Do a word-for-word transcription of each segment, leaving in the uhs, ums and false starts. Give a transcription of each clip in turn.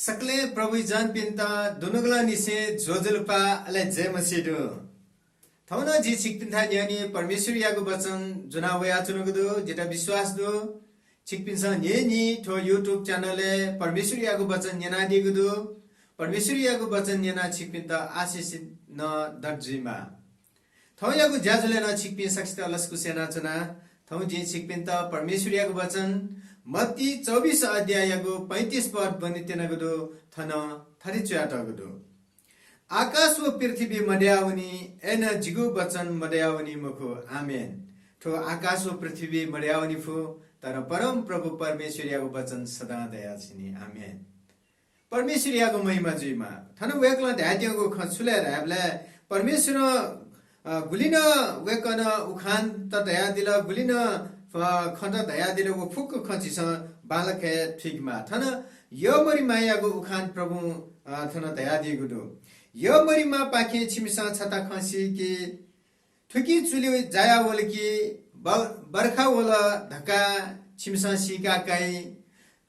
सकलें प्रभुइ जनपिन्त दुनुगलंनिसें ज्वजलपा अले जय मसीह दु। थौं नं जि छिकपिन्थाय् न्ह्यःने परमेश्वरयागु वचन ज्वना वयाच्वनागु दु। जितः विश्वास दु, छिकपिन्सं न्हिं न्हिं थ्व YouTube channel-य् परमेश्वरयागु वचन न्यनादीगु दु। परमेश्वरयागु वचन न्यनाः छिकपिन्त आशिषित नं दत जुइमा। थौंयागु ज्याझ्वलय् नं छिकपिं सकसित लसकुस यानाच्वना। थौं जिं छिकपिन्त परमेश्वरयागु वचन मत्ती चौबिस अध्याययागु पैंतिस पद ब्वनेत्यनागु दु। थन थथे च्वयातःगु दु, आकाश व पृथ्वी मदयावनी, अय्‌नं जिगु वचन मदयावनी मखु। आमेन। थ्व आकाश व पृथ्वी मदयावनी फु, तर परमप्रभु परमेश्वरयागु वचन सदां दयाच्वनी। आमेन। परमेश्वरयागु महिमा जुइमा। थन वय्‌कलं धयादीगु खँ छु लय् धायेबलय् परमेश्वरं, अ, गुलि नं वय्‌कलं उखानत धयादिल, गुलि नं, अ, खँत धयादिल, व फुक्क खँ झीसं बांलाक हे थुइकेमाः। थन यःमरिमायागु उखान प्रभुं, अ, थन धयादीगु दु। यःमरिमापाखें छिमिसं छता खँ सी कि थुकी चुलि जाया वल कि ब-, बर्खा वल धकाः छिमिसं सीका काइ।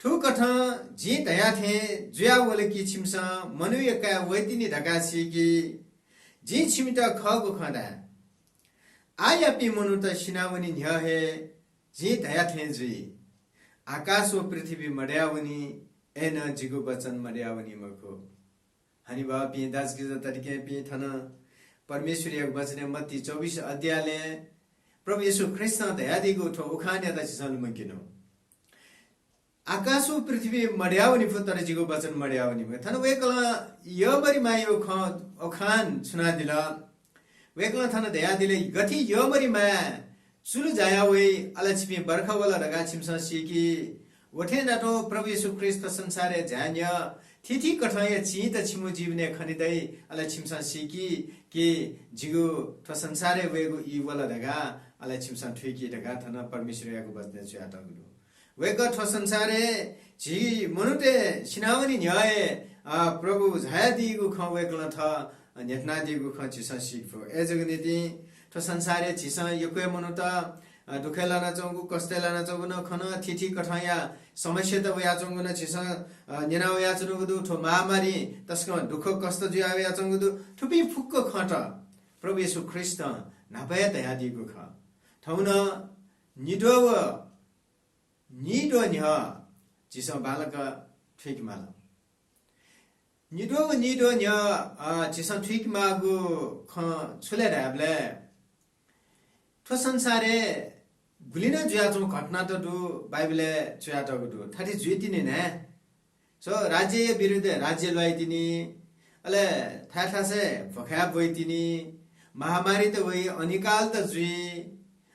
थुकथं जिं धया थें जुया वल कि छिमिसं मनूया काय् वइतिनि धकाः सी कि। जिं छिमित खःगु खँ धाये, आःयापिं मनूत सिनावनी न्ह्यः हे जिं धया थें जुइ। आकाश व पृथ्वी मदयावनी, अय्‌नं जिगु वचन मदयावनी मखु। हनेबहःपिं दाजुकिजा तताकेहेँपिं, थन परमेश्वरयागु वचनय् मत्ती चौबिस अध्यायलय् प्रभु येशू ख्रीष्टं धयादीगु थ्व उखानयात झीसं लुमंकेनु। आकाश व पृथ्वी मदयावनी फु, तर जिगु वचन मदयावनी मखु। थन वय्‌कलं यःमरिमायागु खँ उखान छुनादिल। वय्‌कलं थन धयादिल, गथे यःमरिमाय् चुलि जाया वइ, अले छिपिं बर्खा वल धकाः छिमिसं सी कि, व थें नातुं प्रभु येशू ख्रीष्ट संसारय् झाये न्ह्यः थीथी कथंया चिंत छिमिगु जीवनय् खने दइ, अले छिमिसं सी कि, कि जिगु थ्व संसारय् वयेगु ई वल धकाः, अले छिमिसं थुइकी धकाः थन परमेश्वरयागु वचनय् च्वयातःगु दु। वय्‌कः थ्व संसारय् झी मनूतय् सिनावनी न्ह्यः हे, अ, प्रभु झायादीगु खँ वय्‌कलं थः न्ह्यथनादीगु खँ झीसं सीके फु। अय्‌जूगु निंतिं थ्व संसारय् झीसं यक्व हे मनूत, अ, दुःखय् लानाच्वंगु, कष्टय् लानाच्वंगु नं खन, थीथी कथंया समस्यात वयाच्वंगु नं झीसं, अ, न्यना वयाच्वनागु दु। थ्व महामारी तसकं दुःख कष्ट जुया वयाच्वंगु दु। थुपिं फुक्क खँत प्रभु येशू ख्रीष्टं न्हापा हे धयादीगु खः। थौं नं निद्वः व नीद्वः न्ह्यः झीसं बांलाक थुइके माल। निद्वः व नीद्वः न्ह्यः, अ, झीसं थुइके माःगु खँ छु लय् धायेबलय् थ्व संसारय् गुलि नं जुयाच्वंगु घटनात दु, बाइबलय् च्वयातःगु दु। थथे जुइतिनि न्हाय्। So, राज्यया विरुद्धय् राज्य ल्वाइतिनि, अले थाय् थासय् भ्वखाय् ब्वइतिनि, महामारीत वइ, अनिकालत जुइ,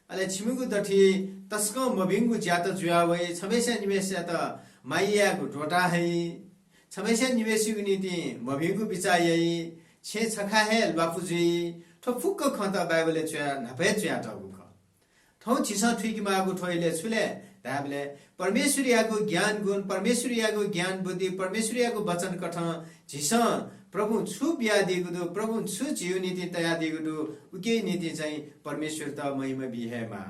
अले छिमिगु दथुइ तसकं मभिंगु ज्यात जुया वइ, छम्हय्‌सिनं निम्हय्‌सियात माया यायेगु त्वःता हइ, छम्हय्‌सिनं निम्हय्‌सिगु निंतिं मभिंगु बिचाः याइ, छेँ छखा हे ल्वापु जुइ। थ्व फुक्क खँत बाइबलय् च्वया, न्हापा हे च्वयातःगु खः। थौं झीसं थुइके माःगु थ्व इलय् छु लय् धायेबलय् परमेश्वरयागु ज्ञान गुण, परमेश्वरयागु ज्ञान बुद्धि, परमेश्वरयागु वचन कथं झीसं प्रभुं छु बियादीगु दु, प्रभुं छु झीगु निंतिं तयादीगु दु, उकिया निंतिं चाहिँ परमेश्वरयात महिमा बी हे माः।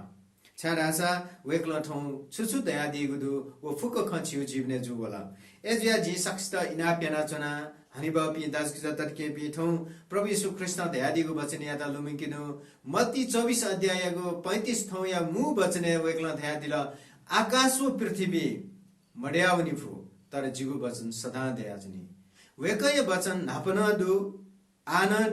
छाय्‌धाःसा वय्‌कलं थौं छु छु धयादीगु दु, व फुक्क खँ झीगु जीवनय् जूवल। अय्‌जुयाः जिं सकसित इनाप यानाच्वना। हनेबहःपिं दाजुकिजा तताकेहेँपिं, थौं प्रभु येशू ख्रीष्टं धयादीगु वचनयात लुमंकेनु। मत्ती चौबिस अध्याययागु पैंतिस थौंया मू वचनय् वय्‌कलं धयादिल, आकाश व पृथ्वी मदयावनी फु, तर जिगु वचन सदां दयाच्वनी। वय्‌कःया वचन न्हापा नं दु, आः नं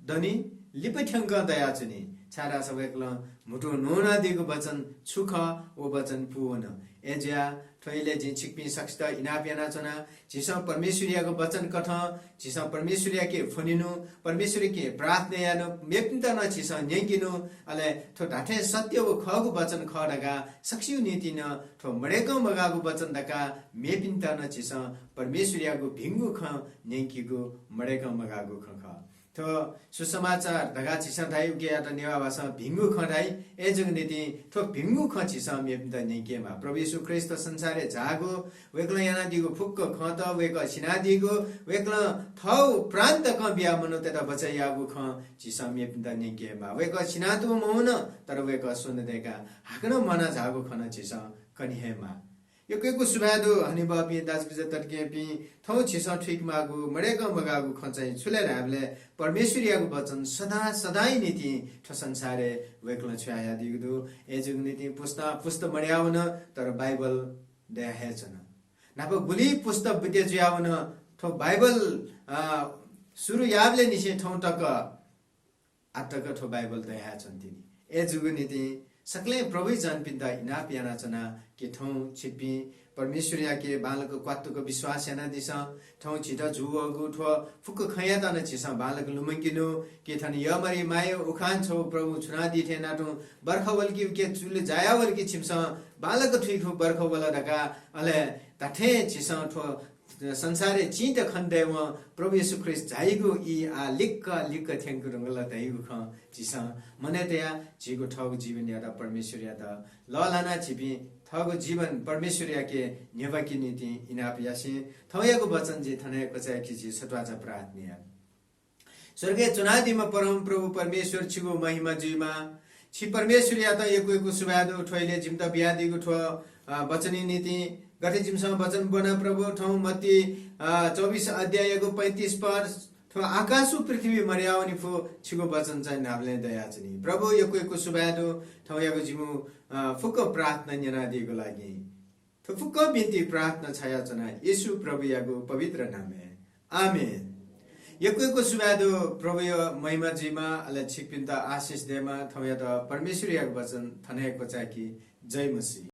दनि, लिपा थ्यंकं दयाच्वनी, छाय्‌धाःसा वय्‌कलं म्हुतुं न्वनादीगु वचन छु खः, व वचन पूवन। अय्‌जुयाः थ्व इलय् जिं छिकपिं सकसित इनाप यानाच्वना। झीसं परमेश्वरयागु वचन कथं झीसं परमेश्वरयाके फ्वनेनु, परमेश्वरयाके प्रार्थना यायेनु, मेपिन्त नं झीसं न्यंकेनु, अले थ्व धात्थें सत्य व खःगु वचन खः धकाः सकसिगु निंतिं नं थ्व मदय्‌कं मगाःगु वचन धकाः मेपिन्त नं झीसं परमेश्वरयागु भिंगु खँ न्यंकीगु मदय्‌कं मगाःगु खँ खः। थ्व सुसमाचार धकाः झीसं धाइ, उकियात नेवाः भाषां भिंगु खँ धाइ। अय्‌जूगु निंतिं थ्व भिंगु खँ झीसं मेपिन्त न्यंकेमाः। प्रभु येशू ख्रीष्ट संसारय् झाःगु, वय्‌कलं यानादीगु फुक्क खँत, वय्‌कः सिनादीगु, वय्‌कलं थःगु प्राण तकं बियाः मनूतय्‌त बचय् याःगु खँ झीसं मेपिन्त न्यंकेमाः। वय्‌कः सिनातःम्ह मवन, तर वय्‌कः स्वन्हु दय्‌काः हाकनं म्वाना झाःगु खँ नं झीसं कने हे माः। यक्व यक्व सुभाय् दु हनेबहःपिं दाजुकिजा तताकेहेँपिं, थौं झीसं थुइकेमाःगु मदय्कं मगाःगु खँ चाहिँ छु लय् धायेबलय् परमेश्वरयागु वचन सदां सदांया निंतिं थ्व संसारय् वय्कलं छ्वयाहयादीगु दु। अय्जूगु निंतिं पुस्ता पुस्त मदयावन, तर बाइबल दया हे च्वन। न्हापा गुलि पुस्त बुद्ध जुयावन, थ्व बाइबल, अ, सुरु याःबलय् निसें थौं तक आः तक थ्व बाइबल दया हे च्वंतिनि। अय्जूगु निंतिं सकलें प्रभुइ जनपिन्त इनाप यानाच्वना कि थौं छिकपिं परमेश्वरयाके बांलाक क्वात्तुक विश्वास यानादिसँ। थौं झीत जूवःगु थ्व फुक्क खँयात नं झीसं बांलाक लुमंकेनु कि थन यःमरि माया उखान छगू प्रभुं छुनादी थें नां तुं बर्खा वल कि उके चुलि जाया वल कि छिमिसं बांलाक थुइकथं बर्खा वल धकाः, अले धात्थें झीसं थ्व संसारय् चिंत खनेदयेवं प्रभु येशू ख्रीष्ट झाइगु ई आः लिक्क लिक्क थ्यंके धुंकल धइगु खँ झीसं मनय् तयाः झीगु थःगु जीवनयात परमेश्वरयात लःल्हानाः झीपिं थःगु जीवन परमेश्वरयाके न्ह्यब्वय्के निंतिं इनाप यासें थौंयागु वचन जिं थन हे क्वचाय्के जिं सत्वाचा प्रार्थना याये। स्वर्गय् च्वनादीम्ह परमप्रभु परमेश्वर, छिगु महिमा जुइमा। छि परमेश्वरयात यक्व यक्व सुभाय् दु, थ्व इलय् जिमित बियादीगु थ्व, अ, वचनया निंतिं। गथे जिमिसं वचन ब्वना प्रभु, थौं मत्ती, अ, चौबिस अध्याययागु पैंतिस पद, थ्व आकाश व पृथ्वी मदयावनी फु, छिगु वचन चाहिँ न्हाय्बलें दयाच्वनी। प्रभु, यक्व यक्व सुभाय् दु, थौंयागु जिमिगु, अ, फुक्क प्रार्थना न्यनादीगु लागि। थ्व फुक्क बिन्ति प्रार्थना छायाच्वना येशू प्रभुयागु पवित्र नामय्। आमेन। यक्व यक्व सुभाय् दु, प्रभुया महिमा जुइमा, अले छिकपिन्त आशिष दयेमा। थौंयात परमेश्वरयागु वचन थन हे क्वचाय्के। जय मसीह।